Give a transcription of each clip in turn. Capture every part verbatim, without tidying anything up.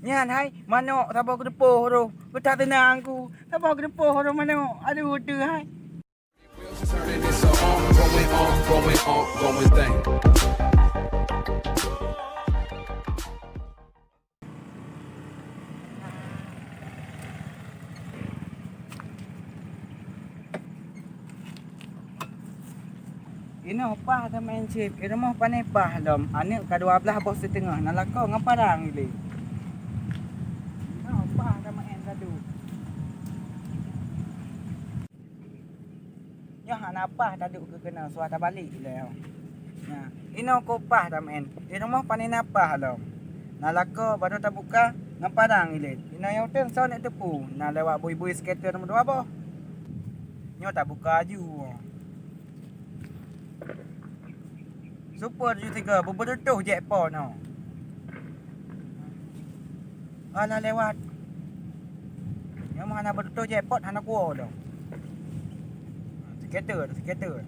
Nyan hai, manok saboh geuteupoh roh. Beutak teunang ku. Saboh geuteupoh roh manok. Aduh, teuh hai. Inoe paih tameu'en cit, i rumoh pane paih lom, aneuk ka dua blaih boh siteungoh, na lakoe ngon parang ilée. Inoe paih tameu'en taduek. Nyoe hana paih taduek keu keunoe, suah tabalek ilée. Nah, inoe keu paih tameu'en, i rumoh pane na paih lom. Na lakoe baroe tabuka ngon parang ilée. Inoe nyang uteueng soe neuk teupeu, na lewat bui-bui sketer meudua boh. Nyoe tabuka aju. Super tujoh tiga, beubeureutoh jackpot nyoe. Hana lewat. Nyoe mah hana beureutoh jackpot, hana kuwoe lom. Scatter, scatter.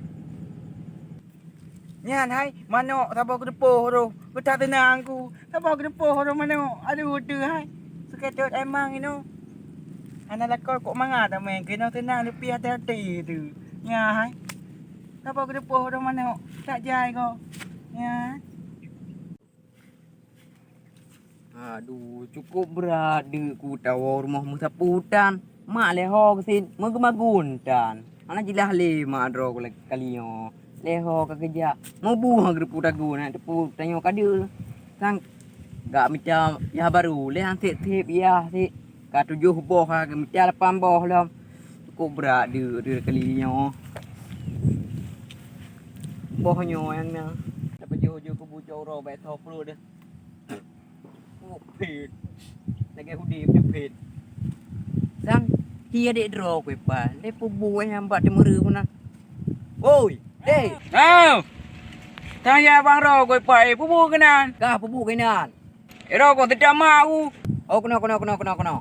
Nyan hai, manok saboh geuteupoh roh. Beutak teunang ku. Saboh geuteupoh roh manok. Aduh, teuh hai. Scatter emang inoe. Hana lakoe kok mangat tameu'en. Keunoe teunang leupie até-até teuh. Nyan hai. Saboh geuteupoh roh manok, tak jai kok. Nyan. Aduh, cukup brat deuk ku tawoe rumoh meusapu tan. Mak lé ho keusin, meugeumaguen tan. Hana jilah lé mak droe ku kali nyoe. Lé ho ka geujak. Meubuh geuteupeue tagun, na teupeue tanyoe ka deuh. Sang gak mita yah barô, lé han sép-sép yah sép. Ka tujoh boh, ka mita lapan boh lom. Cukup brat deuk, deuk kali nyoe. Boh nyoe nyang na. Tapajoh-joh keu bucok uroe bèk tho pruet deh. Oh, phet. Lagèe udép teuh phet. Sang, hi adék droe ku ipa. Lé pubuet nyang bak teumeureu ku na. Woi, deh. Hao! Tang ya bang droe ku ipa, eh, pubuet keunan. Kah pubuet keunan. Ero kong teudak mak u. Oh, keunoe, keunoe, keunoe, keunoe, keunoe.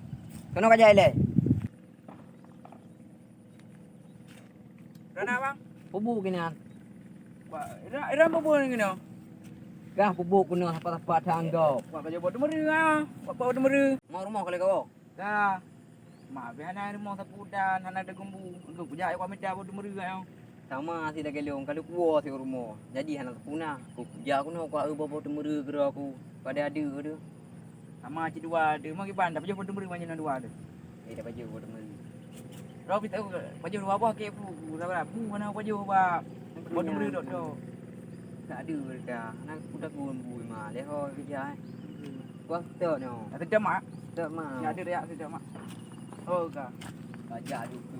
Keunoe ka jai lé. Rana bang. Pubuet keunan. Wah, ira, ira pubuet keunan. Kah pubuet keunan sapat-sapat tanggop. Wah, ka jeuet buat teumeureu ah. Wah, buat teumeureu. Mau rumoh kali kau. Ka. Mak, beh hana rumoh sapu dan hana ada gumbu. Untuk kujak ayah mita buat teumeureu ah. Sama si lagèe lôn, ka lheueh kuwoe si u rumoh. Jadi hana sapeue na. Ku, ku jak keunoe, ku eu boh-boh teumeureu keudroe ku. Pada adeuk tu. Sama cit dua tu. Meukiban, tapajoh boh teumeureu manyang dua tu. Eh, tapajoh boh teumeureu. Roh kita pajoh dua boh kek pu, pu, pu, pu, mana pajoh ba boh teumeureu dok tu. Tak ada mereka. Nak ku takut bui mah. Leho kerja eh. Kuah tu no. Tak sedap mak. Tak mak. Ya ada reaksi tak mak. Oh ka. Bajak duku.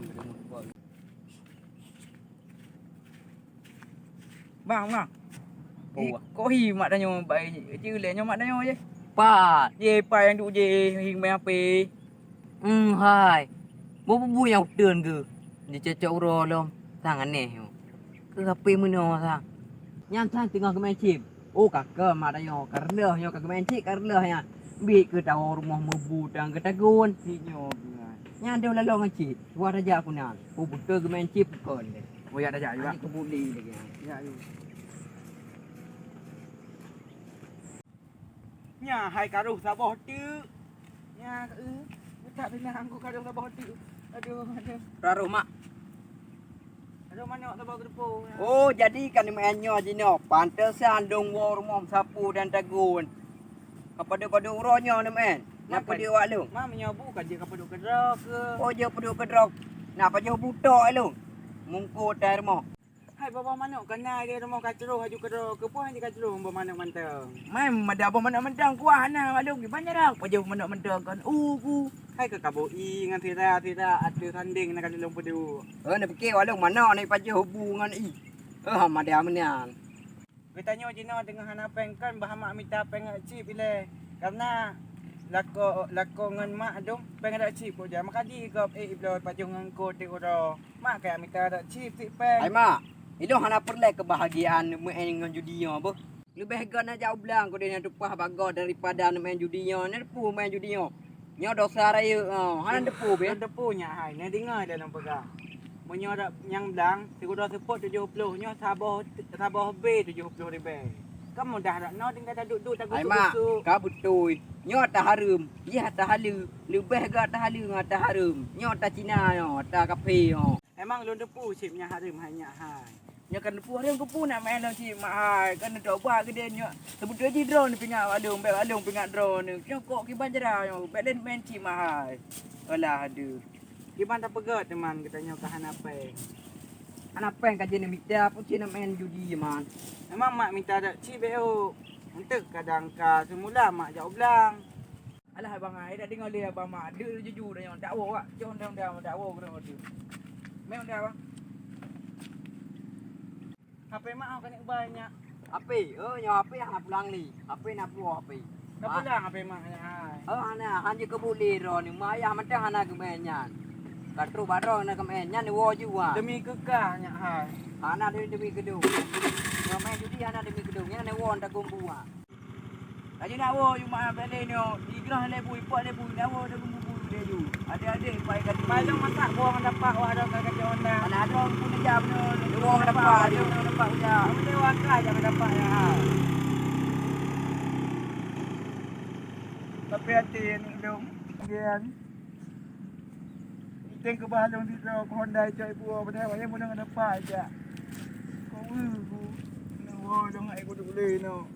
Bang, bang. Oh, ih, wah. Kok hi mak tanyoe bae je. Ceu lé nyoe mak tanyoe je. Pat. Ye, pat nyang duek je, hi main H P. Hmm, hai. Boh bubu nyang uteuen keu. Jicocok uroe lom. Sang aneh nyoe. Keu H P meunoe sang. Nyan sang teungoh geumain chip. Oh, ka keu mak tanyoe. Ka reuloh nyoe ka geumain chip, ka reuloh nyan. Biet keu tawoe rumoh meubu tang geutagun. Hi nyoe keu nyan. Nyan deuh lalong ngon chip. Suah tajak keunan. Oh, beutôi geumain chip kon deh. Oh, ya, tajak juga. Adik kebuli lagi. Ya, ya. Nya, hai karoh saboh teuk. Nya, eh, tak dengar angku karoh saboh teuk. Aduh, aduh. Raroh, Mak. Aduh, manok saboh geudeupo. Oh, jadi kan meu'en nyoe jinoe. Pantesan dong woe rumoh sapu dan tagun. Ka padub-padub uroe nyoe neumeu'en. Nak peudeuh wak lôn. Mak, meunyoe bu ka jeuet ka padub keudroe keu? Oh, jeuet padub keudroe. Nak pajoh butok lôn. Mungkot tai rumoh. Hai, babah manok ka na di rumoh ka troh aju keudroe. Keupeue hana ka troh boh manok mantong? Mai mada boh manok mantong kuah na wak lôn. Kiban jarak pajoh manok mantong kon u ku. Hai keu kaboh ie ngon sira-sira ateueh sandeng na ka lôn peuduek. Oh, na pike wak lôn manok na pajoh bu ngon ie. Oh, mada meunan. Geutanyoe jinoe teungoh hana péng kon bah mak mita péng cit ilée. Karena lakoe, lakoe ngon mak dong péng adak cit kok jai. Maka di gob ék ibloe pajoh ngon ko teuh uroe. Mak kaya mita adak cit cit péng. Hai mak, ilôn hana peureulée keubahagiaan meu'en ngon judi nyoe beuh. Leubeh gét na jak u blang kudeh na tumpah bak gob daripada neumeu'en judi nyoe, na teupeue meu'en judi nyoe. Nyoe dosa rayeuk, oh, hana teupeue beh. Hana teupeue nyak hai, na deungoe lé lôn peugah. Meunyoe dak nyang blang, sigoe seupôt tujoh ploh, nyoe saboh, saboh B tujoh ploh ribée. Kamoe dah rak nyoe tinggai taduek-duek. Hai mak, ka beutôi. Nyoe ata hareuem, yeh ata haleue, leubeh gét ata haleue ngon ata hareuem. Nyoe ata Cina nyoe, ata kaphé nyoe. Emang lôn teupeu cit nyan hareuem hai nyak hai. Nyoe kan teupeu hareuem keupeue nak meu'en lôn cit mak hai. Kan neutobat keudeh nyoe. Seubeutôi jih droeneuh pingat bak lôn, bèk bak lôn pingat droeneuh. Nyoe kok kiban cara nyoe, bèk lôn meu'en cit mak hai. Alah adeuh. Kiban tapeugét teuma geutanyoe ka hana péng. Hana péng ka jeuet neumita, peue cit neumeu'en judi man. Emang mak mita dak cit bèk ôk. Enteuk kadang ka seumula mak jak u blang. Alah abang ai, dak deungoe lé abang mak, deuk juju dah nyoe, dak woe wak, cok undang-undang dak woe keunoe tu. Meu'en undang abang. H P mak keuneuk bai nyak. H P, oh nyoe H P hana pulang lé. H P na puwoe H P. Na pulang H P mak nyak hai. Oh hana, han jeuet keu bulèe droeneuh, mak ayah mantong hana geumeu'en nyan. Ka trok bak droeneuh geumeu'en nyan neuwoe ju ha. Demi keu kah nyak hai. Hana demi, demi keudong. Nyoe meu'en judi hana demi keudong, nyan neuwoe takong buah. Laju nak woe, cuma bèk lé nyoe, jigroh lé bui, pot lé bui, nak woe dah bumbu-bumbu lé ju. Adék-adék pai ka. Pai lôn masak boh ngon dapak, wak ada ka kacau Honda. Mana ada orang pun ejak beuna. Lôn boh ngon dapak, lôn boh ngon dapak ujak. Aku lewat ka jak ngon dapak ya. Tapi até aneuk lôn, gian. Iteng keubah lôn sidroe, Honda icok ibu, padahai wayang beuna ngon dapak ejak. Kok weueh ku, nyoe woe lôn ngon ibu dulu nyoe.